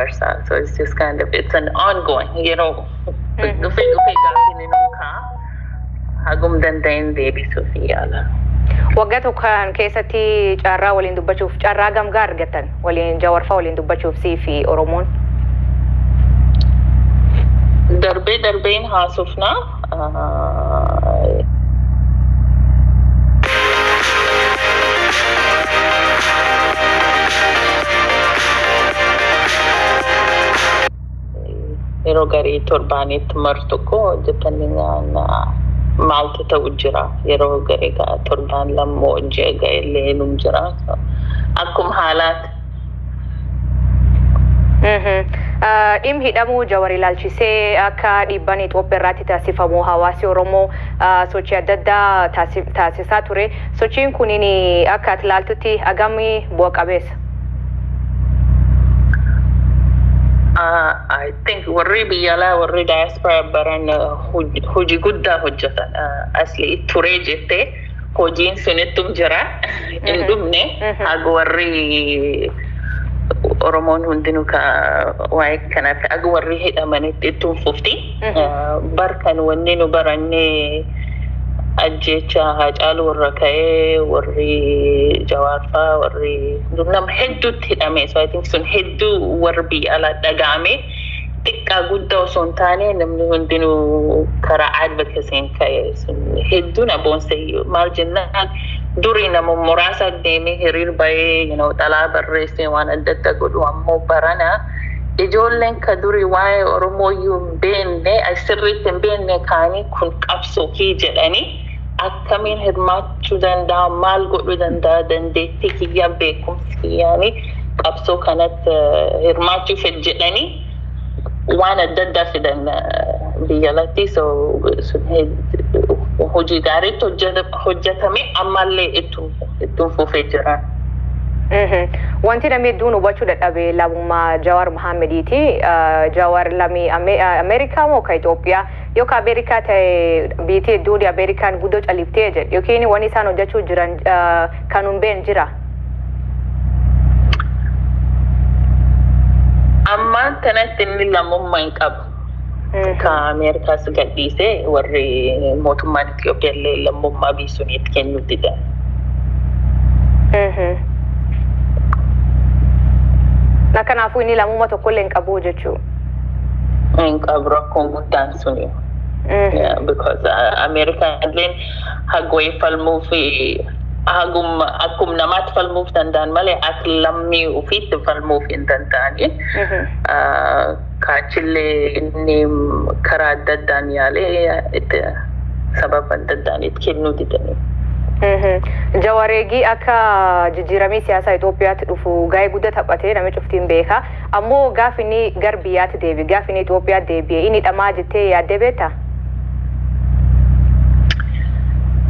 dabarsa. So it's just kind of, it's an ongoing, yeroo dhufee dhufee gaaffiin inni kaa hagum danda'een deebisuuf yaala. Waggaa tokko keessatti carraa waliin dubbachuuf carraa gamgaa argatan waliin Jawaarfaa waliin dubbachuuf sii fi Oromoon. Darbee darbeen haasofnaa. Yeroo garii torbaanitti mar tokko depending on maaltu ta'u jira. Yeroo garii torbaan lammoo ji'a ga'ellee num jira. Akkuma haalaati. Dhimmi hidhamuu Jawar ilaalchisee akka dhiibbaan Itoophiyaa irratti taasifamu hawaasi Oromoo sochii adda addaa taasisaa ture. Sochiin kunin akka ati ilaaltutti hagamii bu'a qabeessa? I think warri biyya alaa, warri diaspora baran hojii guddaa hojjetan. Asli turee jettee hojiin sunittum jira, hin dhumne. Haga warri Oromoon hundinuu ka waa'ee kanaaf haga warri hidhamanitti ittum fufti. Barkan wanni nu barannee ajjecha Haacaaluu warra ka'ee, warri Jawaarfaa, warri nama hedduutti hidhame. So I think sun hedduu warra biyya alaa dhaga'ame, xiqqaa guddaa osoo hin taane namni hundinuu karaa advocacy'n ka'e sun hedduu na boonse. Maal jennaan, durii nama muraasa deemee hiriir bahee xalaa barreessee waan adda addaa godhu. Ammoo barana ijoolleen ka durii waa'ee Oromoo iyyuu hin beekne, sirriitti hin beekne, kaanii kun qabsoo kii jedhanii akkamiin hirmaachuu danda'a, maal godhuu danda'a, dandeettii kiyyaa, beekumsi kiyyaanii qabsoo kanatti hirmaachuu fedh jedhanii waan adda addaa fidan biyya alatti. So sun hojii gaariitti hojjetame, ammallee ittum fufee jira. Wanti namni hedduun hubachuu dadhabe lammummaa Jawaar Mohammediiti. Jawaar lammii Ameerikaa moo ka Itoophiyaa? Yoo ka Ameerikaa ta'e, biyyi hedduun Ameerikaan guddoo califtee jedhu yookiin wanni isaan hojjechuu jiran kan hin beekne jira. Ammaan kanatti inni lammummaa hin qabu. Ka Ameerikaas gadhiisee, warri mootummaan Itoophiyaa illee lammummaa biyya suniitti kennuu didan. Na kanaafuu inni lammummaa tokkollee hin qabu jechuudha. Hin qabu, rakkoon guddaan suni. Because Ameerikaan illeen hagwee falmuu fi hagum akkum namaatti falmuuf danda'an malee akka lammii ofiitti falmuuf hin danda'ani. Kaachillee inni karaa adda addaan yaalee itti sababa adda addaan itti kennuu didanii. Jawareegii akka jijjiiramii siyaasaa Itoophiyaatti dhufu gahee guddaa taphatee namni cuftiin beeka. Ammoo gaaf inni gar biyyaatti deebi'e, gaaf inni Itoophiyaatti deebi'e, inni dhamaa jettee yaaddee beektaa?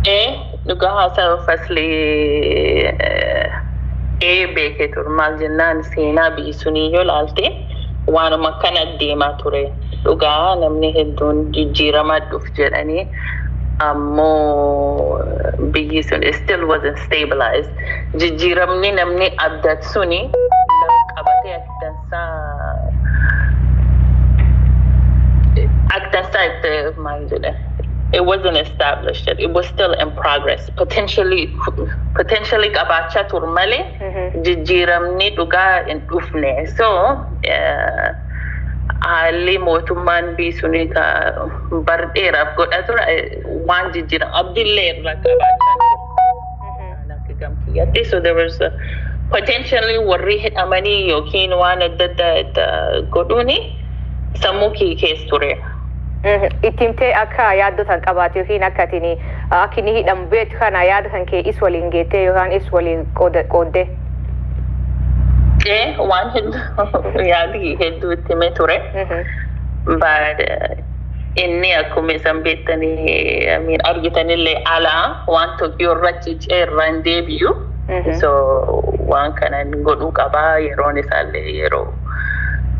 Ee, dhugaa haasa'a fasli ee beekee ture. Maal jennaan, seenaa biyyi sunii yoo ilaalte waanuma kana deemaa ture. Dhugaa namni hedduun jijjiiramaa dhuf jedhanii, ammoo biyyi sun still wasn't stabilized. Jijjiiramni namni abdatu suni lafa qabatee akka dansaa itti maal jedhe, it wasn't established yet. It was still in progress. Potentially qabaachaa tur malee jijjiiramni dhugaa hin dhufne. So haalli mootummaan biyyi sunii ka bar dheeraaf godha ture waan jijjiiram abdiillee irra qabaachaa ture. Akka gamkiyyatti. So there was a, potentially warri hidhamanii yookiin waan adda addaa godhuuni sammuu kee keessa ture. Itti himtee akka yaaddoo tan qabaate yookiin akka atiin akka inni hidhamu beektu kana yaada kan kee is waliin geettee yookaan is waliin qooddee? Ee, waan hedduu, yaadi hedduu itti himee ture. But inni akkuma isan beektanii, I mean, argitanillee alaa waan tokko yoo irra ciccee irra hin deebi'u. So waan kanan godhuu qabaa, yeroon isaallee yeroo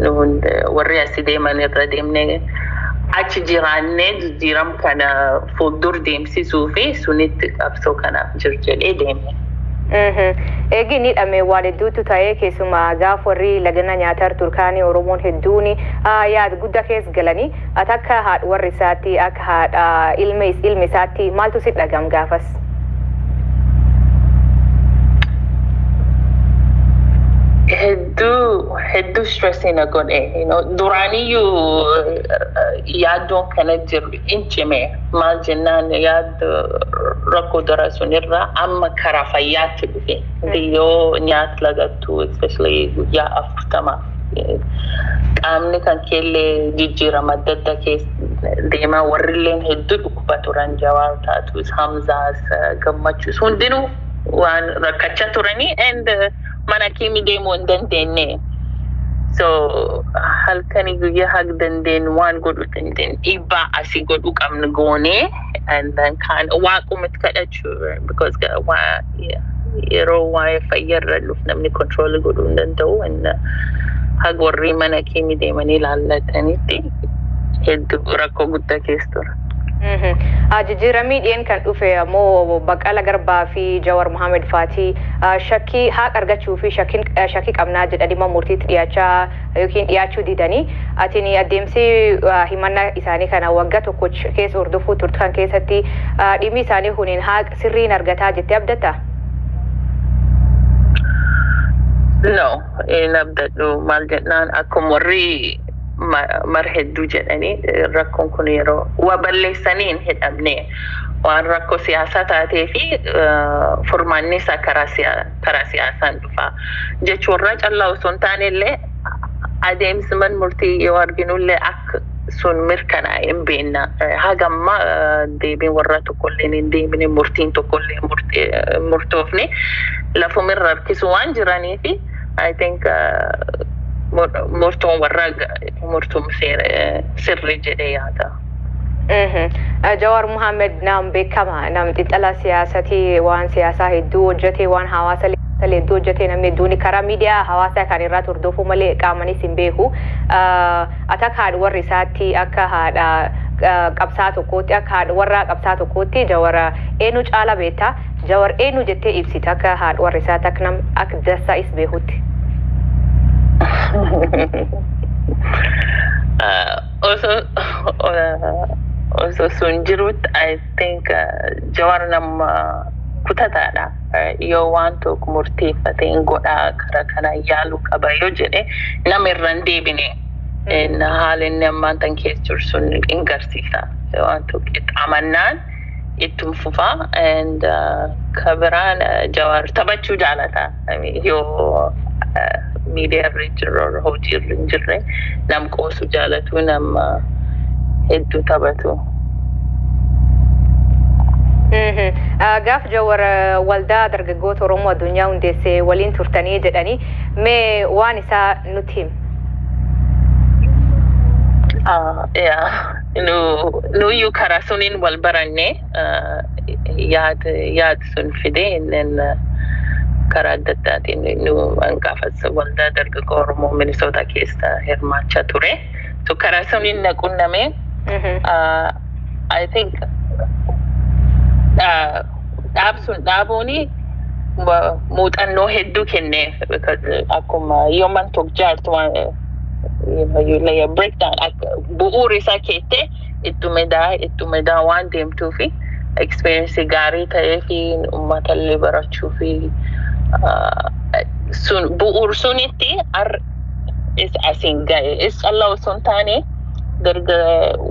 nu hunda warri asii deeman irra deemnee achi jiraannee jijjiiram kana fuuldur deemsisuu fi sunitti qabsoo kanaaf jir jedhee deeme. Eegi inni hidhame waan hedduutu ta'ee, keessumaa gaaf warri lagana nyaataa Turkaanii Oromoon hedduun yaada guddaa keessa galanii, ati akka haadha warri isaatti, akka haadha ilmi isaatti maaltu si dhagam gaafas? Hedduu hedduu stressii na godhe. Duraaniyyuu yaaddoon kana jiru in cime. Maal jennaan, yaaddo rakkoo dura sunirra amma karaa fayyaatti dhufe. Yoo nyaata lagattu, especially guyyaa 40, qaamni kan keellee jijjiirama adda addaa keessa deemaa. Warrilleen hedduu dhukkuba turan, Jawaar taatus, Hamzaas, Gammachuus, hundinuu waan rakkachaa turanii and mana kiimii deemuu hin dandeenye. So halkanii guyyaa haga dandeenyu waan godhuu dandeenyu, dhiibbaa asii godhuu qabnu goonee, and then kaan waaqumatti kadhachuu, because yeroo waa'ee fayyarra dhufu namni control godhuu hin danda'u, and haga warri mana kiimii deemanii ilaallatanitti hedduu rakkoo guddaa keessa tura. Jijjiiramii dhiyeen kan dhufe ammoo Baqqala Garbaa fi Jawar Mohaammed Faatii shakkii haqa argachuu fi shakkii qabnaa jedhanii murtiitti dhiyaachaa yookiin dhiyaachuu didanii, atiin adeemsi himannaa isaanii kana waggaa tokko keessa hordofuu turtu kan keessatti dhimmi isaanii kuniin haqa sirriin argataa jettee abdatta? No, hin abdadhu. Maal jennaan, akkuma warri mar hedduu jedhanii, rakkoon kun yeroo waa balleessanii hin hidhamne, waan rakkoo siyaasaa taatee fi furmaanni isaa karaa siyaasaan dhufa. Jechuun callaa osoo hin taane illee, adeemsi man murtii yoo arginullee akka sun mirkanaa'e hin beekna. Haga ammaa deebiin warra tokkollee hin deebine, murtiin tokkollee murtoofne, lafumirra harkisu waan jiraniifi I think murtoon warra murtuun sirrii jedhee yaada. Jawaar Mohaammed nam beekama, nam xiinxalaa siyaasatii, waan siyaasaa hedduu hojjete, waan hawaasa hedduu hojjete. Namni hedduun karaa miidiyaa hawaasaa kan irraa hordofuu malee qaamanis hin beeku. Ati akka haadha warri isaatti, akka haadha qabsaa tokkootti, akka haadha warra qabsaa tokkootti, Jawar eenyu caala beektaa? Jawar eenyu jettee ibsita akka haadha warri isaatti, akka nam akka dassaa is beekutti? Osoo sun jirutti, I think Jawar nama kutataadha. Yoo waan tokko murteeffate, hin godhaa, karaa kana yaaluu qaba yoo jedhe, nama irra hin deebine. Haala inni ammaan tan keessa jiru sun hin garsiisa. Waan tokko itti amannaan ittum fufaa, and kabiraan Jawar taphachuu jaalata. Yoo miidiyaa irra hin jirre, hojii irra hin jirre, nam qoosu jaalatu, nama hedduu taphatu. Gaaf Jawar waldaa dargaggoota Oromoo addunyaa hundeessee waliin turtanii jedhanii, mee waan isaa nutti himi. Nuyyuu karaa suniin wal baranne, yaad sun fide inneen karaa adda addaatiin nu gaafas waldaa dargaggoo Oromoo Minisoota keessa hirmaachaa ture. So karaa suniin na qunname. I think dhaab sun dhaabuuni muuxannoo hedduu kenneef, because akkuma yoo man tokko jaartu waan you lay a breakdown, bu'uura isaa keettee ittuma daa waan deemtuu fi experience gaarii ta'ee fi uummata illee barachuu fi sun bu'uur sunitti ar is asiin ga'e. Is callaa osoo hin taane, darga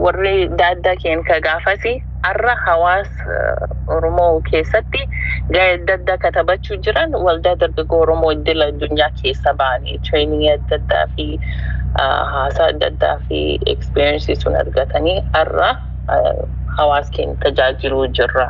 warri daaddaa keenya ka gaafasi har'a hawaasa Oromoo keessatti ga'ee adda addaa katabachuu jiran waldaa dargaggoo Oromoo idil addunyaa keessa ba'anii training adda addaa fi haasaa adda addaa fi experience sun argatanii har'a hawaasa keenya tajaajiluu jirra.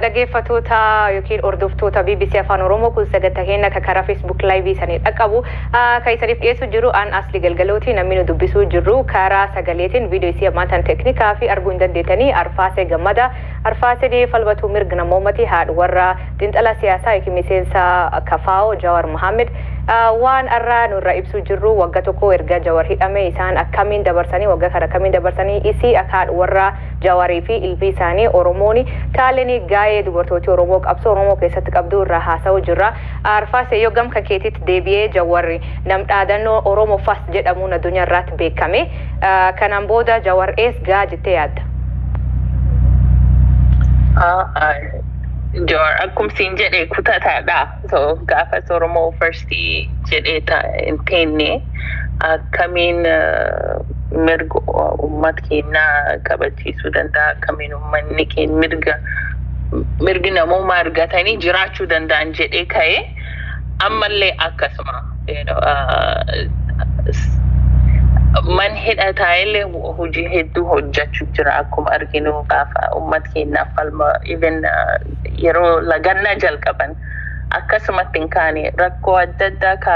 Dhaggeeffattoota yookiin hordoftoota BBC Afaan Oromoo, kun sagantaa keenya akka karaa Facebook Live isanii dhaqqabu kan isaniif dhiyeessu jiru an Asli Galgalooti. Namni nu dubbisuu jirru karaa sagaleetiin, viidiyoo isii ammaan tan teeknikaa fi arguu hin dandeettanii, Arfaasee Gammada. Arfaasinii falmatuu mirga namoomati haadha warra xiinxala siyaasaa yookiin miseensa KFO Jawar Mohammed. Waan irraa nurra ibsuu jirru, waggaa tokko erga Jawar hidhame isaan akkamiin dabarsanii, waggaa kana akkamiin dabarsanii, isii akka haadha warra Jawarii fi ilmi isaanii Oromooni taaleen gaa'ee dubartooti Oromoo qabsoo Oromoo keessatti qabdu irraa haasa'uu jirra. Arfaasee, yoo gam kan keetitti deebi'ee, Jawarri nam dhaadannoo "Oromo First" jedhamuun addunyaa irratti beekame. Kanaan booda Jawar ees gaa jettee yaadda? Jawar akkuma siin jedhe kutataadha. So gaafas "Oromoo First" jedhee hin teenne, akkamiin mirga uummata keenyaa kabachiisuu danda'a, akkamiin uummanni keenya mirgi namummaa argatanii jiraachuu danda'an jedhee ka'ee, ammallee akkasuma. Man hidhataa illee hojii hedduu hojjechuu jira, akkuma arginu gaafa uummata keenyaaf falma, even yeroo lagannaa jalqaban akkasumatti hin kaane. Rakkoo adda addaa ka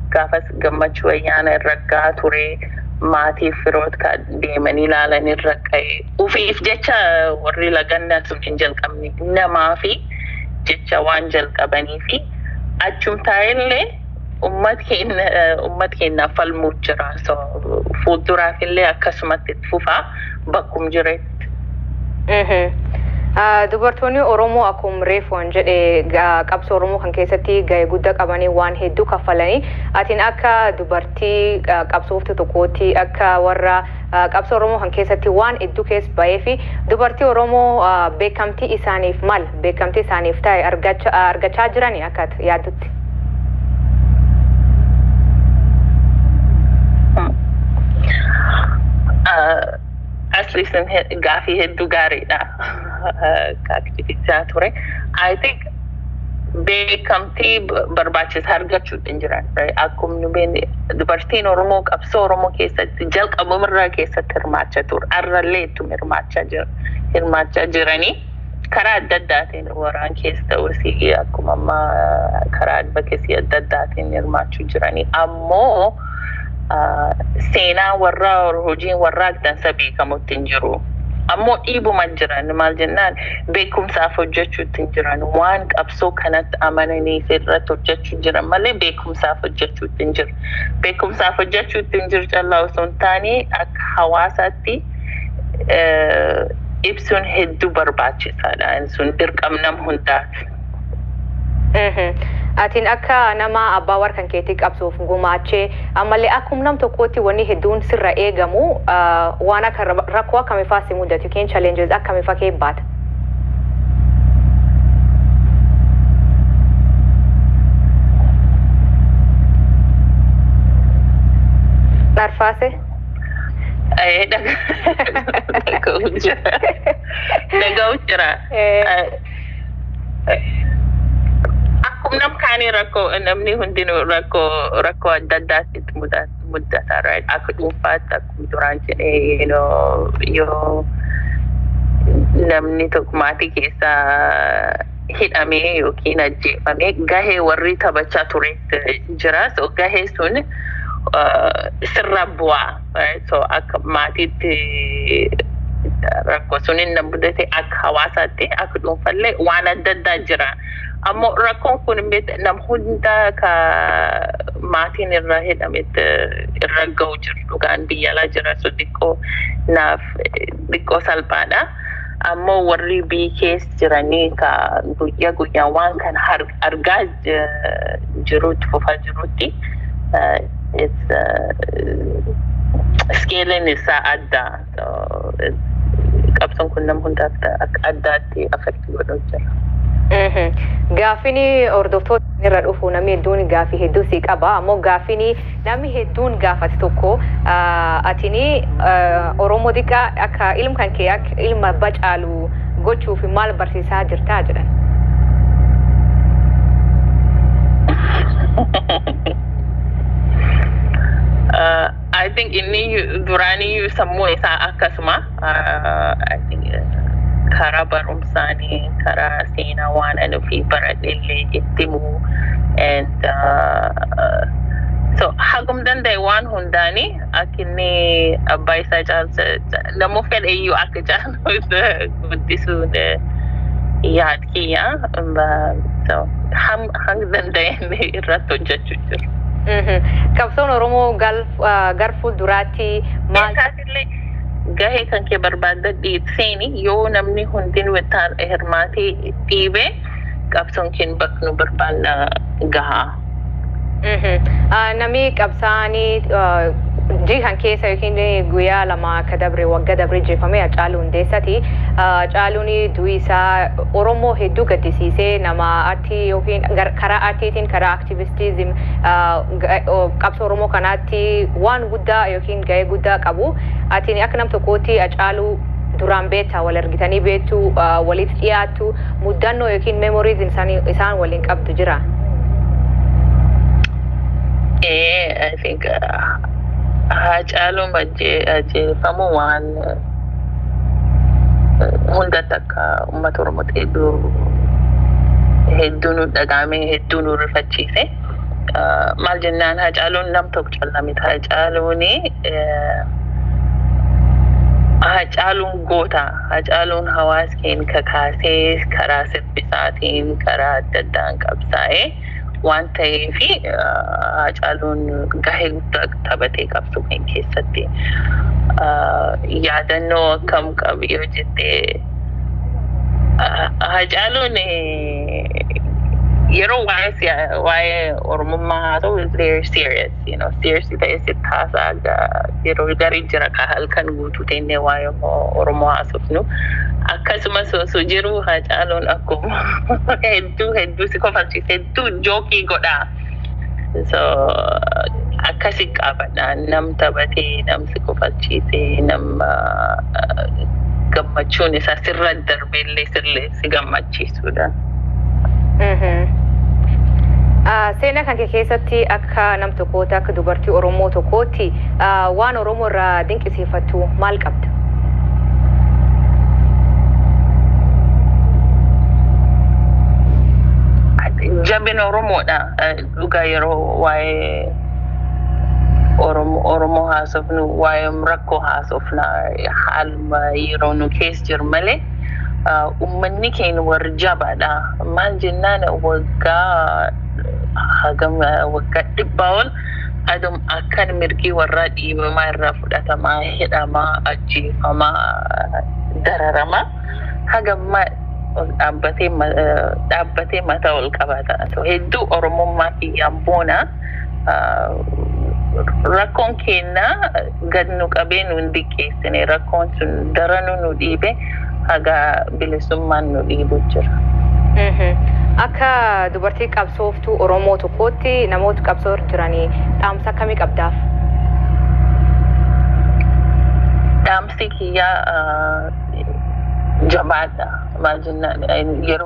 gaafas Gammachuu Ayyaana irra gahaa ture, maatiif firoota ka deemanii ilaalan irra ga'e. Ufiif jecha warri lagannaa sun hin jalqabne, namaa fi jecha waan jalqabanii fi achum taa'ellee uummata keenyaaf falmuu jira. So fuulduraaf illee akkasumatti itti fufaa bakkum jiretti. Dubartoonni Oromoo akkuma reefuun jedhe qabsoo Oromoo kan keessatti gahee guddaa qabanii, waan hedduu kaffalanii, atiin akka dubartii qabsooftu tokkootti, akka warra qabsoo Oromoo kan keessatti waan hedduu keessa bahee fi dubartii Oromoo beekamtii isaaniif maal, beekamtii isaaniif ta'e argachaa jiranii akka yaaddutti? Asli sun gaafii hedduu gaariidha. Aktivistaa ture. I think beekamtii barbaachisa argachuu hin jiran. Akkuma nu beeknu, dubartiin Oromoo qabsoo Oromoo keessatti jalqabumarraa keessatti hirmaachaa ture. Har'allee ittuma hirmaachaa jiranii karaa adda addaatiin, waraan keessa ta'us, akkuma ammaa karaa advocacy adda addaatiin hirmaachuu jiranii. Ammoo seenaa warraa, hojiin warraa dansa beekamutti hin jiru. Ammoo dhiibuma jiran, maal jennaan, beekumsaaf hojjechuutti hin jiran. Waan qabsoo kanatti amananii irratti hojjechuu jiran malee beekumsaaf hojjechuutti hin jiru. Beekumsaaf hojjechuutti hin jiru callaa osoo hin taane, akka hawaasaatti ibsuun hedduu barbaachisaadha. Sun dirqama nama hundaati. Atiin akka nama abbaa warra kan keetii qabsuuf gumaachee, ammallee akkuma nam tokkootti wanni hedduun sirra eegamu, waan akka rakkoo akkamii si mudatu yookiin challenges akkamii fa'aa kee baata? Arfaase? Dhaga'u jira. Dhaga'u jira. Akkuma nam kaanii rakkoo, namni hundinuu rakkoo adda addaatti mudata, right? Akka dhuunfaatti, akkuma duraan jedhee, yoo namni tokko maatii keessaa hidhamee yookiin ajjeefamee, gahee warri taphachaa turetti jira. So gahee sun sirra bu'aa. So akka maatiitti rakkoo sun hin mudate, akka hawaasaatti, akka dhuunfallee waan adda addaa jira. Ammoo rakkoon kun nam hunda ka maatiin irra hidhametti irra ga'u jiru, dhugaan biyya alaa jira, so xiqqoo naaf xiqqoo salphaadha. Ammoo warri biyya keessa jiranii ka guyyaa guyyaan waan kana argaa jirutti fufaa jirutti, scaling isaa adda. So qabsoon kun nama hundaaf akka addaatti affect godhuu jira. Gaaffiin hordoftoota irra dhufu, namni hedduun gaaffii hedduu si qaba. Ammoo gaaffiin namni hedduun gaafate tokko, atini Oromoo xiqqaa akka ilma kan kee akka ilma bacaalu gochuuf maal barsiisaa jirtaa jedhan. I think inni duraanii sammuu isaa akkasuma. I think karaa barumsaanii, karaa seenaa waan ani ofii baradhe illee itti himuu and So hagum danda'e waan hundaani akka inni abbaa isaa caalcha namuu fedhe iyyuu akka caalu guddisuun yaad kiyya. So hanga danda'een irratti hojjechuu jiru. Qabsoon Oromoo gar fuulduraatti maal? Keessaatillee gahee kan kee barbaadda seeni yoo namni hundinuu hirmaatee dhiibee, qabsoon keenya bakka nu barbaanna gahaa. Namni qabsaanii jihan keessa yookiin guyyaa 2 akka dabre, waggaa dabre jeefame Hacaaluu Hundeessaati. Hacaaluun du'i isaa Oromoo hedduu gaddisiisee, nama aartii yookiin karaa aartiitiin, karaa activism qabsoo Oromoo kanaatti waan guddaa yookiin gahee guddaa qabu. Ati akka nam tokkootti Hacaaluu duraan beektaa, wal argitanii beektu, walitti dhiyaattu, muddannoo yookiin memories isaan waliin qabdu jira? I think Hacaaluun ajjeefamuu waan hundatti akka uummata Oromoo hedduu hedduu nu dhagahame, hedduu nu rifachiise. Maal jennaan, Hacaaluun nam tokko callaa miti. Hacaaluun goota. Hacaaluun hawaasa keenya kakaasee karaa sirbisaatiin, karaa adda addaan qabsaa'ee waan ta'eef, Hacaaluun gahee guddaa taphatee qabsoo keenya keessatti. Yaadannoo akkam qabu yoo jettee, Hacaaluun yeroo waa'ee Oromummaa haa ta'u, very serious, seriously ta'e sitti haasa'a. Yeroo garii jira ka halkan guutuu teennee waa'ee Oromoo haasofnu. Akkasumas osoo jiru Hacaaluun akkuma hedduu hedduu si kofalchiisa, hedduu joke godha. So akkasi qabadha, nam taphatee, nam si kofalchiisee, nam gammachuun isaa sirra darbeellee sirlee si gammachiisudha. Seenaa kan kee keessatti akka nam tokkootti, akka dubartii Oromoo tokkootti, waan Oromoo irraa dinqisiifattu maal qabda? Jabina Oromoodha. Dhugaa yeroo waa'ee Oromoo haasofnu, waa'ee rakkoo haasofna, haaluma yeroo nu keessa jiru malee uummanni keenya warra jabaadha. Maal jennaan, waggaa hagam, waggaa 100 ol adum akkan mirgi warraa dhiibamaa, irraa fudhatamaa, hidhamaa, ajjeefamaa, dararamaa, hagammaa ol dhaabbatee dhaabbatee mataa ol qabata. Hedduu Oromummaa kiyyaan boona. Rakkoon keenya gad nu qabee nu hin diqqeessine, rakkoon sun daranuu nu dhiibe, haga bilisummaan nu dhiibu jira. Akka dubartii qabsooftuu Oromoo tokkootti namoota qabsoo jiranii dhaamsa akkamii qabdaaf? Dhaamsi kiyyaa jabaadha. Maal jennaan, yeroo